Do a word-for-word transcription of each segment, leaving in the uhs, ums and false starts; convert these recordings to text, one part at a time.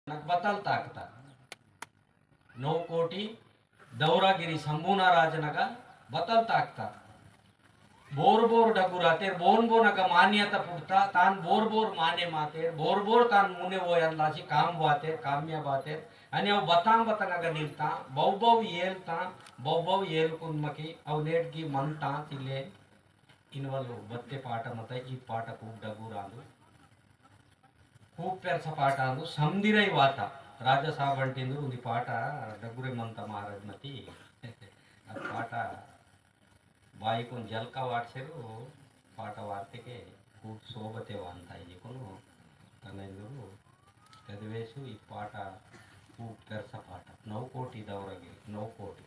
नक बतल ताकता। नौ कोटी दौरागिरी शंभुना राजनगा बतल ताकता। बोर बोर डगुरातेर, बोन बोन अगा मान्यता पुड़ता, तान बोर बोर माने मातेर, बोर बोर तान मुने वोयन लासी काम वातेर, काम्या बातेर, अनि अव बताम बतंग अगा निलता, बौ बौ येलता, बौ बौ येलकुन मकी, अव नेट की मनता तिले, इनवल बत्ते पाटा मता, ई पाटा खूब डगुरांदु। खूब पेरसा पाटा आंदु, समदिरई वाता। राजा साहब अंटिंदु, उंदी पाटा डगुरे मंता महाराज मती। अद पाटा बाईकुन जलका वाटसेरु, पाटा वार्तेके खूब सोबते वांता इनिकुनु। तनेंदुरु, तदवेसु ई पाटा खूब पेरसा पाटा। नौ कोटी दौरगिरी, नौ कोटी।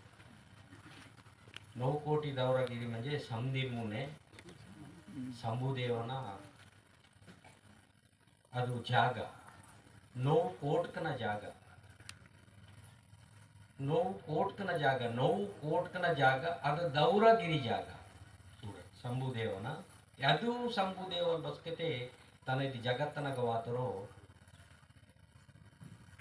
नौ कोटी दौरगिरी म्हणजे समदिर मुने, शंभुदेवना अदु जागा, नौ कोटकना जागा, नौ कोटकना जागा, नौ कोटकना जागा, अदु दौरागिरी जागा। सूरत शंभुदेवना, अदु शंभुदेवन बसकेते तने इदि जगत्तनग वातरो।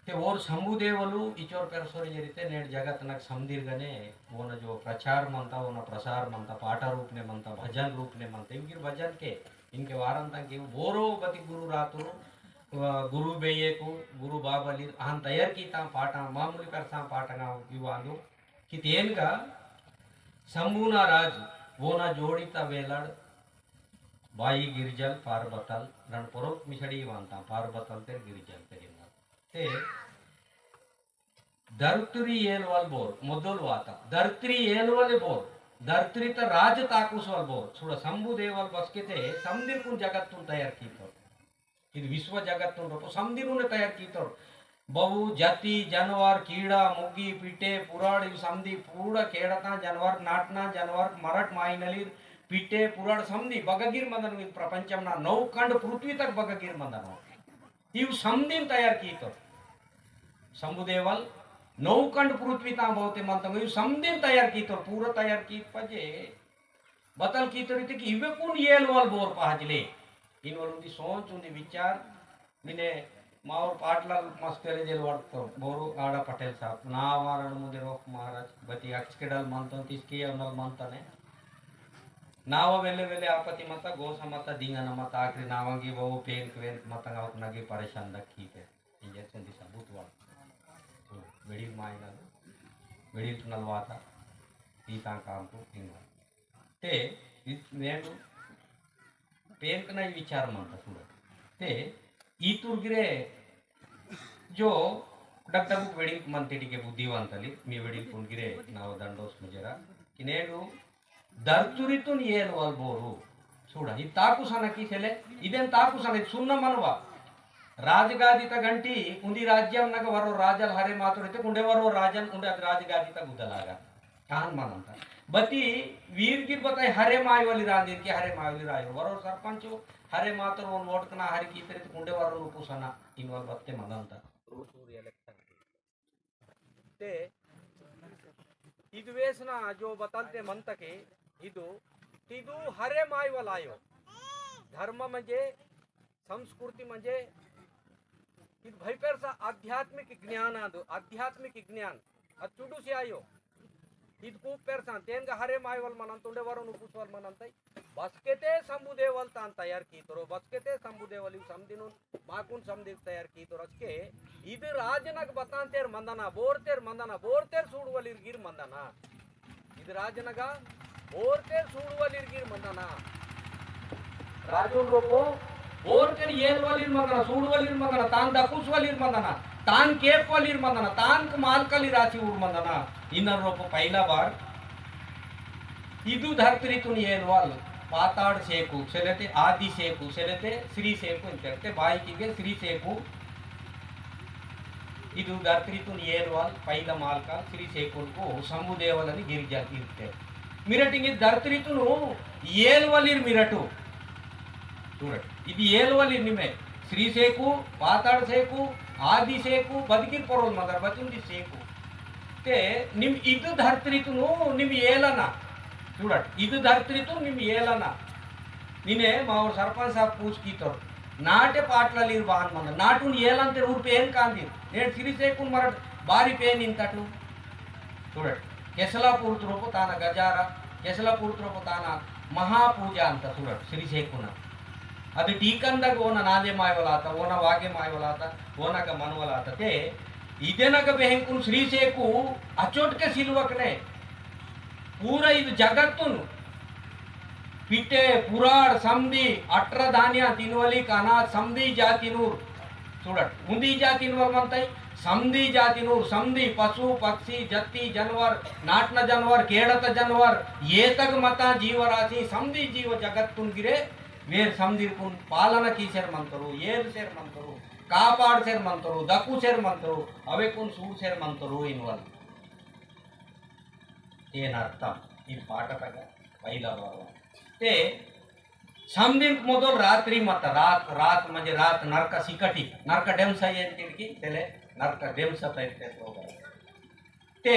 ते ओर शंभुदेवलु इचोर पेरसोर येरिते नेड जगत्तनग समदिरगने, ओन जो प्रचार मंता, ओन प्रसार मंता, पाटा रूपने मंता, भजन रूपने मंता, इनकी भजन के इनके वारंता के बोरो बती गुरु रातुरु, अ, गुरु बेयेकु, गुरु बाबली अहन तैयार कीता पाटा, मामूली करसा पाटंगा इवांदु। कि तेनगा शंभुना राज, वोना जोड़ीता वेलाड़, बाई गिरजल, पारबतल, रण परोक मिसड़ी वांता, पारबतल तेर गिरजल तेरिंगा। ते धरतरी एलवल बोर, मोदल वाता। धरतरी एलवल बोर, धरतरी त राज ताकुसवल बोर। सुड़ा शंभु देवल बसकेते समदिरकुन जगत्तुन तैयार कीतोर। इद विश्व जगत्तुन रोपो समदिरुने तैयार कीतोर। बहु जाति, जानवर, कीड़ा, मुगी, पिटे, पुराड़, इव समदी पूरा केड़ता जानवर, नाटना जानवर, मरट माइनलीर, पिटे, पुराड़ समदी बगगीर मंदन इद प्रपंचम ना नौ खंड पृथ्वी तक बगगीर मंदन। इव समदिन तैयार कीतोर। शंभुदेवल नौ खंड पृथ्वी तां बहुते मंतंग, इव समदिन तैयार कीतोर, पूरा तैयार कीत पजे। बतल कीतोर इते कि इवे कुन येलवल बोर पहाजले। इनवल उंदी सोच, उंदी विचार, मिने मावर पाटलाल मस्तेले जेल वड़तो, बोरु आड़ा पटेल साहब, नावा रणमुदे रोक महाराज, बती अक्चकेडल मंतन, तिसकी अनल मंतने। नावा वेले वेले आपति मता, गोसा मता, दिंगना मता, आखिरी नावंगी वो पेन क्वेन मता, गावक नगी परेशान दक्की पे। इंजेक्शन दी सबूत वाला। तो वेड़ी मायना, वेड़ी तुनल वाता, तीता काम को इंगा। ते, इ-, नेनु पेनकना विचार मंता सूड़ा। ते, ईतुर गिरे जो डगडगुक वेडिंग मंतेटिके बुद्धिवंतली, मी वेडिंग कुन गिरे नाव दंडोस मुजेरा। कि नेनु धरतुरितुन येलवल बोरु। सूड़ा, इ ताकुसना की सेले, इदेन ताकुसना, इद सुन्न मनवा। राजगादी ता घंटी, उंदी राज्यम नग वरो राजल हरे मातुर इते, उंडे वरो राजन, उंडे अद राजगादी ता गुदलागा। तान मनंता। बती वीर गिर बताई हरे मायवली रांदिर की हरे मायवली रायो। वरो सरपंच हरे मातर वो नोट कना हरे की तेरे तो कुंडे वरो नु पुसना इनवल बत्ते मनंता। सूर सूर इलेक्शन ते इदु वेसना जो बतलते मंतके इदु, इदु हरे मायवल आयो। धर्म म्हणजे संस्कृति म्हणजे इद भई पेरसा आध्यात्मिक ज्ञान आंदु, आध्यात्मिक ज्ञान। अद चुडू से आयो। इद खूब पेरसा, तेनगा हरे मायवल मनंतुंडे वरुन उपुसवल मनंतई। बसकेते शंभुदेवल तान तैयार कीतोरो, बसकेते शंभुदेवल इव समदिनुन, माकुन समदिर तैयार कीतोरो। असके इद राजनग बतान तेर मंदना, बोर तेर मंदना, बोर तेर सूडवलिर गिर मंदना। इद राजनगा बोर तेर सूडवलिर गिर मंदना। राजुन रोपो बोर तेर येलवलिर मंदना, सूडवलिर मंदना, तान दकुसवलिर मंदना, तान केपवलिर मंदना, तान क मालकलिर आसी उर मंदना। इनर रोपो पहला बार इदु धरतरीतुन येलवल पाताड़ सेकु सेलेते, आदि सेकु सेलेते, श्री सेकु इंतेरते, बाई किगे श्री सेकु इदु धरतरीतुन येलवल पैला मालका श्री सेकुनको शंभुदेवलनि गिरिजा इर्ते। मिरटिंग इद धरतरीतुनु येलवलिर मिरटु। चूड़ट, इदि येलवलिर निमे श्री सेकु, पाताड़ सेकु, आदि सेकु, बदकिर पोरोल मगर बचुंदी सेकु। ते निम इदु धरतरीतुनु निम येलना। चूड़ट, इदु धरतरीतुनु निम येलना। निने मावर सरपंच साहब पूछ कीतोर। नाटे पाटलालीर बान मंद, नाटुन येलंते रूप पेन कांदी। नेट सिरिसेकुन मरट बारी पेन इंतटु। चूड़ट, केसलापुर तुरोपो ताना गजारा, केसलापुर तुरोपो ताना महापूजा अंत चूड़ट, सिरिसेकुना। अदि टीकंदग ओना नादे मायवलाता, ओना वागे मायवलाता, ओना का मनवलाता ते, इदेनग बेहंकुन सिरिसेकु अचोट के सिलवकने, पूरा इद जगत्तुन पिटे, पुराड़, समदी, अट्र धान्या तिनवली काना समदी जातिनूर। चूड़ट, उंदी जातिनूर मंतई, समदी जातिनूर, समदी पशु, पक्षी, जत्ती, जानवर, नाटना जानवर, केड़त जानवर, येतग मता जीवराशि, समदी जीव जगत्तुन गिरे, वेर समदीरकुन पालन कीसेर मंतरु, येलसेर मंतरु, कापाड़सेर मंतरु, दकुसेर मंतरु, अवेकुन सूड़सेर मंतरु इनवल। तेन अर्थम, इन पाठतगा पहिला बार। ते समदिन मोदल रात्रि मत, रात, रात म्हणजे रात नरक सिकटी, नरक डेमसा येन तिड़की, तेले नरक डेमसा तैते प्रोग्राम। ते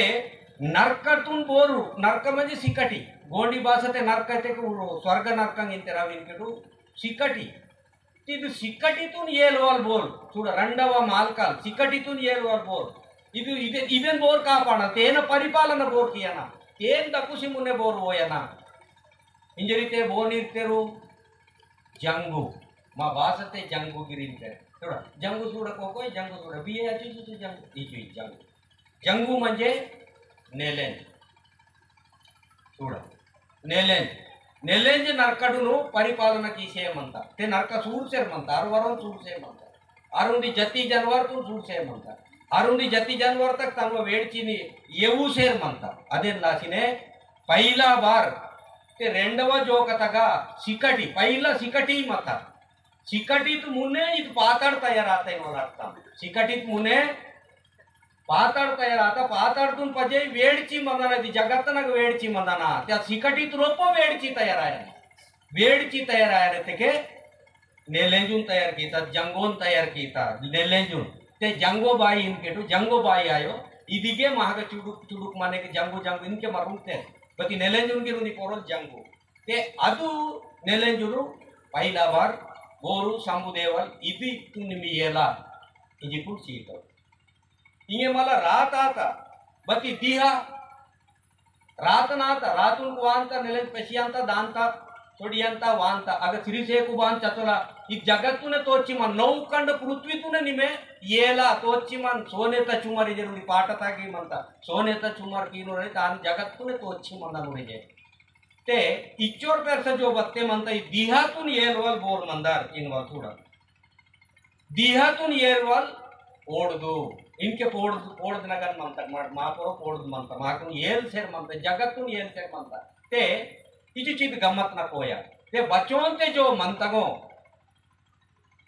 नरकतुन बोरू, नरक म्हणजे सिकटी, गोंडी भाषा ते नरक ते को स्वर्ग नरक इंतेरा विनकेडू सिकटी। इदु सिकटितुन येलवाल बोल, चूड़ा रंडवा मालकाल, सिकटितुन येलवाल बोल। इदु इदे, इदेन बोर कापाना, तेन परिपालन बोर कियाना, तेन दकुसि मुने बोर वोयना। इंजरी ते बोन इर्तेरु जंगु, मा भाषा ते जंगु गिरिंते। चूड़ा, जंगु चूड़ा को कोई, जंगु चूड़ा, बिये अचु चु जंगु, इचु जंगु। जंगु म्हणजे नेलेंज। चूड़ा। नेलेंज। नेलेंज नरकड़ुनु परिपालन कीसे मंता। ते नरक सूरसेर मंता, अरु वरोन सूरसे मंता। अरुंदी जति जानवर तू सूरसे मंता। अरुंदी जति जानवर तक तनव वेड़चीनी येवूसेर मंता। अदेन लासिने पहिला बार ते रेंडवा जोकतगा सिकटी, पहिला सिकटी मता। सिकटीत मुने इद पाताड़ तयार आता इनवल अर्थम। सिकटीत मुने पाताड़ तयार आता, पाताड़तुन पजे वेड़ची मंदना, इदि जगत्तनग वेड़ची मंदना, त्या सिकटीत रोपो वेड़ची तयार आया। वेड़ची तयार आया रे तेके नेलेंजुन तयार कीता, जंगोन तयार कीता, नेलेंजुन। ते जंगो बाई इनकेटु, जंगो बाई आयो, इदिगे महग चुडुक, चुडुक माने के जंगो, जंगो इनके मरुंते। बती नेलेंजुन गिरुनी पोरोल जंगो। ते अदु नेलेंजुनु पहिला बार बोरु संबुदेवल इदि तुन्निमि येला इजिकुल सीतो। इंगे मला रात आता, बती दिहा रात नाता, रातुन वांता, नेलेंज पेशियंता, दांता, सोडियंता, वांता, अग सिरिसेकु बान चतुला, इ जगत्तुने तोच्चिमन, नौ खंड पृथ्वीतुने निमे येला तोच्चिमन, सोने ता चुमर जरूरी पाटा तागी मंता, सोने ता चुमर कीनो रे, तान जगत्तुने तोच्चिमन नुरिजे। ते इच्चोर पेरसा जो बत्ते मंता इ दिहातुन येलवल बोर मंदार इनवल थूड़ा। दिहातुन येलवल ओड़दु। इनके पोड़, पोड़ नगन मंता, मा-, मापुरो पोड़ मंता, माकुन येल सेर मंता, जगत्तुन येल सेर मंता। ते इचु चित गम्मत न कोया। ते बचोंते जो मंतगो,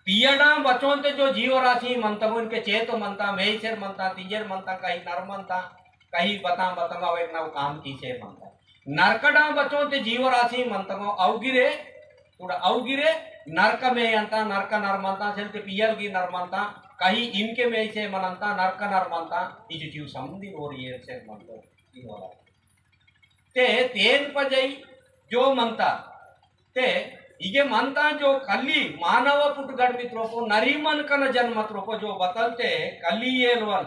पियड़ा बचोंते जो जीवराशि मंतगो, इनके चेतो मंता, मेइसेर मंता, तिंजेर मंता, कही नर मंता, कही बता बतंगा वे नव काम कीसे मंता। नरकड़ा बचोंते जीवराशि मंतगो अवगिरे, थोड़ा अवगिरे नरक में अंता, नरक नर मंता, सेलते पियल की नर मंता, कही इनके में से मनंता, नरक नर मंता, इजु जीव समझी और ये से मंतो, इनवाला। ते तेन पजई जो मंता, ते इगे मंता जो कली मानव पुटगड़ मित्रोपो, नरीमन कन जन्म त्रोपो जो बतलते कली येलवल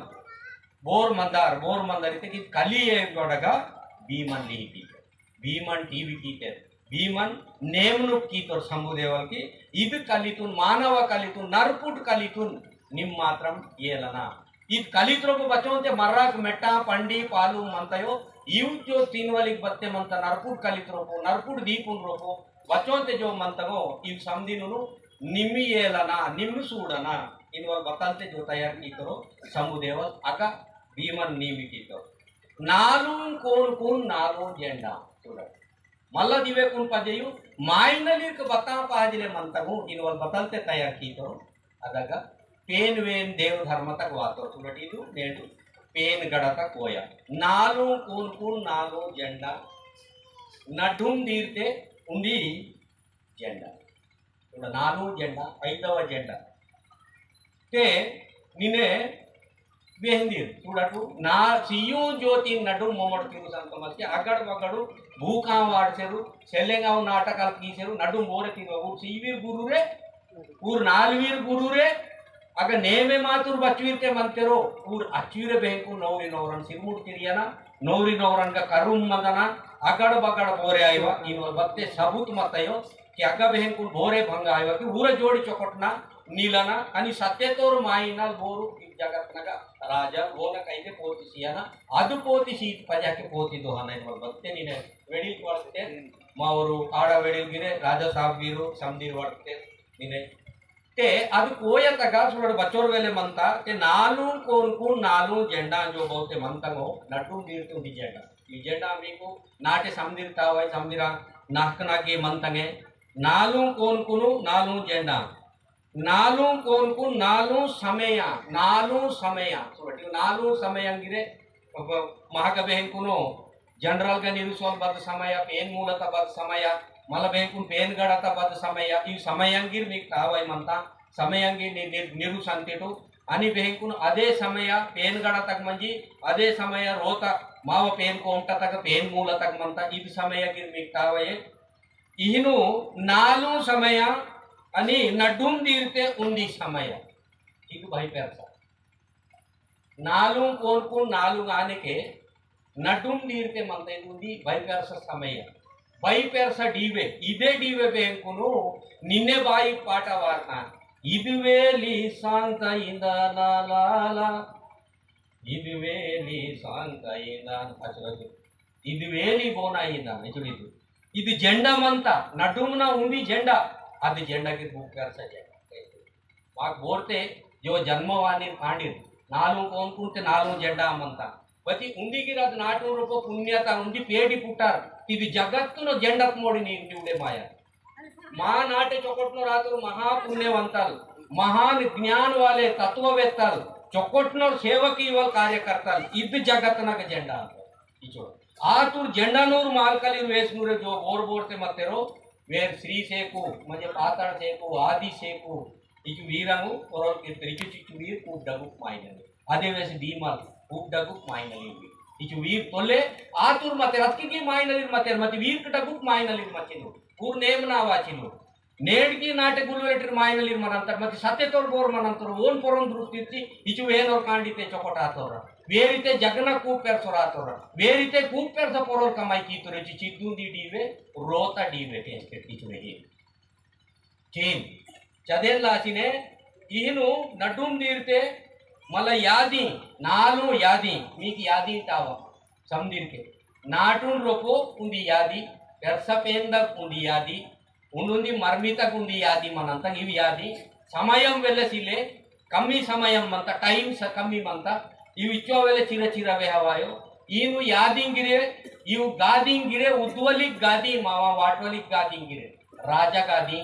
बोर मंदार, बोर मंदार इते कि कली येलवडगा भीमन लिहिती, भीमन टीवी कीते, भीमन नेमनुक कीतोर संबुदेवल की, इद कलितुन, मानव कलितुन, नरपुट कलितुन, निम मात्रम येलना। इद कलित रोपो बचोंते मर्राक मेट्टा पंडी पालु मंतयो, इव जो तीन वाली बत्ते मंता नरपुट कलित रोपो, नरपुट दीपुन रोपो, बचोंते जो मंतगो, इव समदिनुनु निम्मी येलना, निम्मी सूडना, इनवल बतलते जो तैयार की करो, संबुदेवल अगा भीमन नीमी की करो। नालू कोन कोन नालू जेंडा, सूडा। मल्ला दिवे कुन पजेयु, माइनलिक बता पाजिले मंतगु, इनवल बतलते तैयार कीतो, अदगा पेन वेन देव धर्म तक वातो, तुलटीदु, नेडु, पेन गड़ता कोया। नालू कून कून नालू जेंडा, नडुम दीरते उंडी जेंडा। तुला नालू जेंडा, ऐदव जेंडा। ते निने वेहंदीर, चूड़ाटू, ना सियू ज्योति नडुम मोमड़ तिरु संतमत के अगड़ बगड़ू भूखा वाड़सेरु, सेलेंगाव नाटकाल कीसेरु, नडुम बोरे तिरु, सीवीर गुरु रे, ऊर नालवीर गुरुरे, अग नेमे मातुर बचवीर के मंतेरो, ऊर अचवीर बेंकु नौरी नौरन सिरमुट तिरियना, नौरी नौरन का करुम मंदना, अगड़ बगड़ बोरे आयवा, इनवल बत्ते सबूत मतयो, कि अग बेंकु बोरे भंग आयवा, कि ऊर जोड़ी चोकटना, नीलना, अनि सत्य तोर माइनल बोरु, इ जगत नगा राजा, ओन कैके पोती सियना, अदु पोती सीत पजा के पोती दोहना, इनवल बत्ते नीने, वेड़ी वर्ते, मावरु आड़ा वेड़ी गिरे, राजा साहब गिरु, समदीर वर्ते, नीने, ते अदु कोया तगा सुरड़ बचोर वेले मंता, ते नालू कोन कुन नालू जेंडा जो बहुते मंतंगो, नड्डू दीर तुम भी जेंडा। ई जेंडा मीकु नाटे समदिर तावाई समदिरा नाकना के मंतंगे, नालू कोन कुनु नालू जेंडा। नालू कोन कुन नालू समया, नालू समया। सुरड़ नालू समया गिरे, अब महाकबेहन कुनो जनरल गा निरुसोल बद समय, पेन मूलत बद समय, मल बेंकुन पेन गड़त बद समय, ई समयंगिर मीक तावय मंता, समयंगिर नि-, नि-, निरुसंतेटु, अनि बेंकुन अदे समय पेन गड़तक मंजी, अदे समय रोत माव पेन कोमटतक पेन मूलतक मंता, इद समयंगिर मीक तावय। इहिनु नालू समय अनि नडुम दीरते उंदी समय। इद भाई पेरसा। नालुंग कोनकुन नालुंग आनेके नडुम दीरते मंता इदुंदी बाई पेरसा समय। बाई पेरसा डीवे, इदे डीवे बेंकुनु निन्ने बाई पाटा वारना। इदुवेली सांता इंदा ला ला ला। इदुवेली सांता इंदा अचरज। इदुवेली बोना इंदा इचुड़ीदु। इदु जेंडा मंता, नडुमना उंदी जेंडा, अदु जेंडा की भूख पेरसा जेंडा। माक बोरते जो जन्मवानी पांडिर, नालू कोनकुनते नालू जेंडा मंता। बती उंदी गिरद नाटू रोपो पुण्यता उंदी पेड़ी पुटार, इदु जगत्तुनो जेंडत मोड़ी नी निवड़े माया। मा नाटे चोकोटनो रातुर महापुण्यवंतल, महान ज्ञान वाले तत्ववेत्तल, चोकोटनो सेवकी वल कार्यकर्तल, इद जगत नग जेंडा। इचो। आतुर जेंडा नूर मालकली वेस नूरे जो बोर बोर ते मतेरो, वेर श्री सेकु, मजे पाताड़ सेकु, आदि सेकु, इचु वीरंगु, ओरोल के तरिचु चिचु वीर, खूब डगुक माइनली। अदे वेस डीमल, खूब डगुक माइनली वीर। इचु वीर तोले, आतुर मतेर, अतकी की माइनली मतेर, मति वीर के डगुक माइनली मचिनु, पूर नेम ना वाचिनु। नेड़की नाटे गुलुवेटर मायनलीर मनंतर, मति सत्य तोर बोर मनंतर, ओन पोरोन दृष्टि ती, इचु वेनोर कांडी ते चोकोट आतोर। वेरिते जगना कूपेर सोर आतोर। वेरिते कूपेर सा पोरोर कमाई कीतोर, इचु चिद्दुन दी डीवे, रोता डीवे, टेस्ट के किचु नहीं। चीन, चदेन लासिने, इहनु नडुम दीरते, मला यादी, नालू यादी, मीक यादी तावा, समदीर के। नाटुन रोपो उंदी यादी, पेरसा पेंदक उंदी यादी, उंदुंदी मर्मितक उंदी यादी मनंतक इव यादी, समयम वेले सिले, कमी समयम मंता, टाइम स-, कमी मंता, इव इच्चो वेले चिर चिर वेहवायो, इव यादिंगिरे, इव गादिंगिरे, उद्वलिक गादी, मावा वाटवलिक गादिंगिरे, राजा गादी,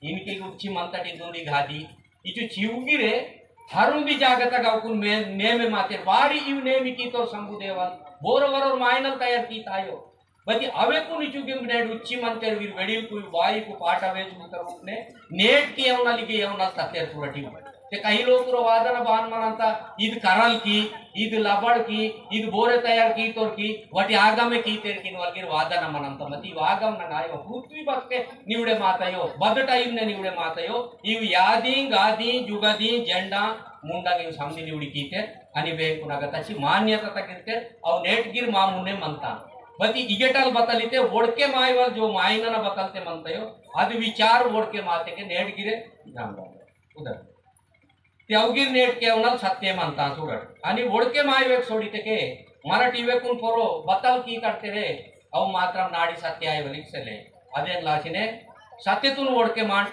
इनके उच्ची मंता टिंदुंदी गादी, इचु चिवगिरे, हरुंदी जागता गावकुन मे-, नेमे माते, वारी इव नेमी की तो शंभु देवल, बोर वरोर मायनल तयार की तायो, बती अवेकु निचु गिम नेड उच्ची मंतेर वीर वेडिल कुई वाई कु पाटा वेच मुतर उठने, नेट के एवनल के एवनल ततेर तुरटी। ते कहीं लोग रो वादन बान मनंता, इद करल की, इद लबड़ की, इद बोरे तयार की तोर की, वटी आगमे की तेर की नवल गिर वादन मनंता, मती वागम न नायो, पृथ्वी बक्के निवड़े मातयो, बद टाइम ने निवड़े मातयो, इव यादी, गादी, जुगदी, जेंडा, मुंडा गिम समझी निवड़ी की तेर, अनि बेकुन अगतची मान्यता तकिरते, अव नेट गिर मामुने मनता। बती इगेटल बतलिते वोड़के मायवल जो मायनन बतलते मनतयो, अद विचार वोड़के माते के नेट गिरे जान बाबा। उधर। ते अवगिर नेट के उनल सत्य मनता सूरत। अनि वोड़के मायवेक सोड़ीते के मराठी वेकुन पोरो बतल की करते रे, अव मात्रम नाड़ी सत्य आय वलिक सेले। अदेन लासिने सत्य तुन वोड़के मान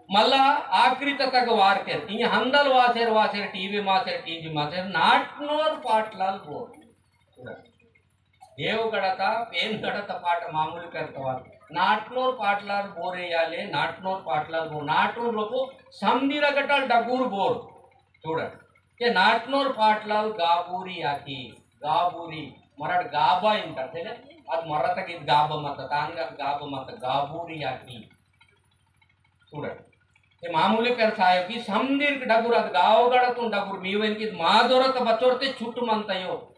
मल्ला आखिरी तक वारतेर, इंगे हंदल वासेर, वासेर, टीवी मासेर, टीवी मासेर, नाटनोर पाटलाल बोर। देवगड़ता, पेनगड़ता पाट मामूली करतवार। नाटनोर पाटलाल बोरे याले, नाटनोर पाटलाल बोर। नाटनोर लोको समदीर गटल डगूर बोर। चूड़ा। के नाटनोर पाटलाल गाबूरी आकी, गाबूरी। मराठ गाबा इंटर, तेने? अद मराठा की गाबा मत, तांगा गाबा मत, गाबूरी आकी। सूरत। ते मामूली पेरसायो की समदीर डगुर अद गावगड़तुन डगुर मीवेन की मादोरत बचोरते छुट्ट मंतयो।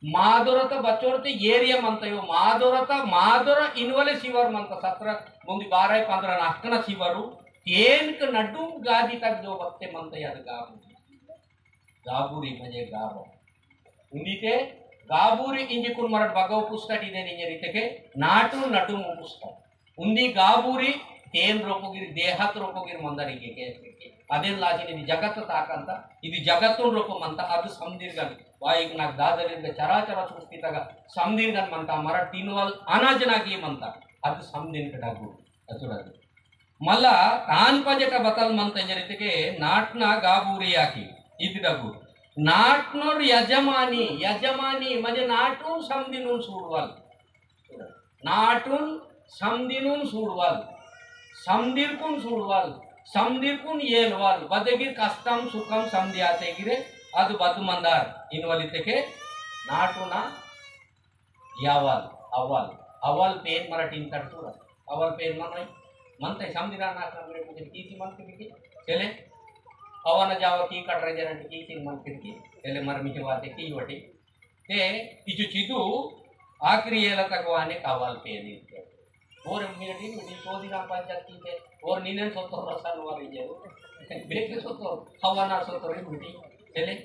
मादोरत बचोरते एरिया मंतयो। मादोरत मादोर इनवले शिवर मंत सत्र मुंदी बारह पन्द्रह नक्कन शिवरु। तेनक नडुम गादी तक जो बत्ते मंता याद गाबुरी। गाबुरी मजे गाबा। उन्दी ते गाबुरी इंजी कुन मरट बगव पुस्तक इदे निंगे रितेके नाटु नडुम पुस्तक। उन्दी गाबुरी तेन रोपो गिर, देहत रोपो गिर मंदर इंगे के। अदेन लाजिन इदि जगत ताकंता, इदि जगतुन रोपो मंता, अदु समदिरगन। वाइक नाक दादरिन चराचर सृष्टि तगा समदिरगन मंता, मरट तिनवल अनाज नागी मंता, अदु समदिन के डगु। अचुड़ा। मल्ला तान पजेट बतल मंता इंजरितके नाटना गाबूरी आकी इद डगु। नाटनोर यजमानी, यजमानी मजे नाटुन समदिनुन सूडवल। नाटुन समदिनुन सूडवल। समदिरकुन सूडवल। समदिरकुन येलवल। बदेगिर कष्टम सुखम समदि आते गिरे अदु बदु मंदार इनवलितके नाटुना यावल, अवल, अवल पेन मराठीन तड़तुड़ा। अवल पेन मन है, मन ते समझना ना कर मेरे मुझे की सी मन फिर की, चले, अवन जावा की कट रहे जरा की सी मन फिर की, चले मर मिटे बातें की वटी। ते, इचु चिदु, आखिरी येला तक वाने का अवल पेन ही। और मेरे दिन में दो दिन आप पंचायत की थे, और नीने सोतो रसन वाली जे, बेटे सोतो, हवाना सोतो रे मुझे, चले,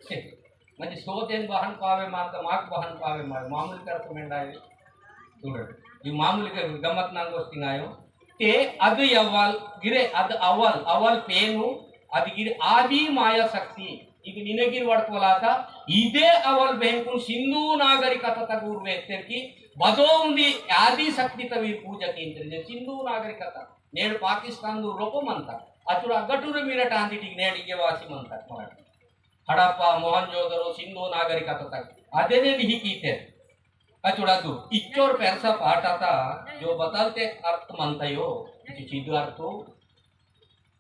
चले। म्हणजे सोतेन बहन पावे माता माक बहन पावे मावे मामूली कर तो मेंडा है। दूर। ये मामूली के गमत ना गोष्टी ना आयो। ते अदु यवल गिरे अद अवल, अवल पेनु अद गिरे आदि माया शक्ति। इद निने गिर वड़कवलाता इदे अवल बेंकुन सिंधु नागरिकता तक उर्वे तेरकी बदो उंदी आदि शक्ति तवीर पूजा केंद्र जे सिंधु नागरिकता। नेड़ पाकिस्तान दु रोको मनता। अचुरा गटुरे मिरट आंदी टिक नेड़ इगे वासी मनता मराठी। हड़प्पा, मोहनजोदड़ो, सिंधु नागरिकता तक अदेने लिहि कीते। अचुड़ादु इच्चोर पेरसा पाटाता जो बतलते अर्थ मंतयो, इचि चीदु अर्थु,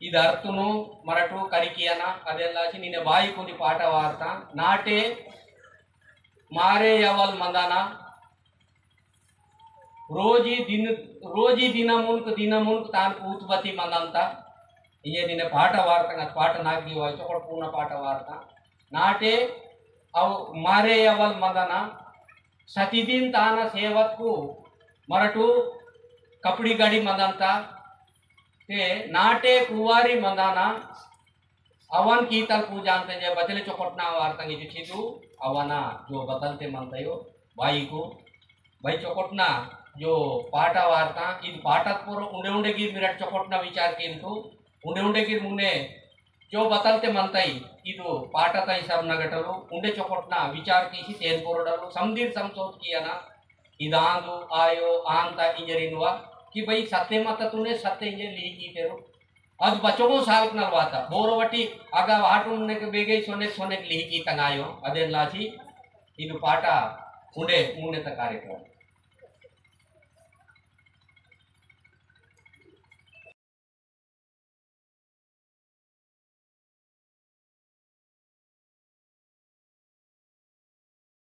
इद अर्थुनु मरटु करिकियना, अदेलासी निने बाई कुंदी पाटा वार्ता, नाटे मारे यवल मंदाना, रोजी दिन, रोजी दिना मुनक, दिना मुनक तान पूत बती मनंता। इये दिने पाटा वार्ता, पाटा नागी वाई चोकड़ पूर्ण पाटा वार्ता। नाटे अव मारे अवल मंदना, सती दिन ताना सेवक को मरटू कपड़ी गड़ी मंदंता। ते नाटे कुवारी मंदना, अवन कीतल पूजा अंते जे बचले चोकटना वार्तंग इजु चिदु, अवना जो बदलते मंतयो, बाई को, बाई चोकटना जो पाटा वार्ता, इद पाटा पोरो उंडे उंडे गिर मिरट चोकटना विचार किंतु, उंडे उंडे गिर मुने जो बदलते मंतई, इदु पाटा तई सब नगटलो, उंडे चोकटना विचार किसी तेन पोरो डलो, समदिर समसोच किया ना, इदांदु आयो आंता इंजरिनवा, कि भाई सत्य मत तूने सत्य इंजर लिही की तेरो, अद बचोगो साल नलवाता, बोरो वटी अगा वाटुन ने के बेगे सोने सोने के लिही की तंगायो, अदेन लाची, इनु पाटा उंडे मुने त कार्यक्रम।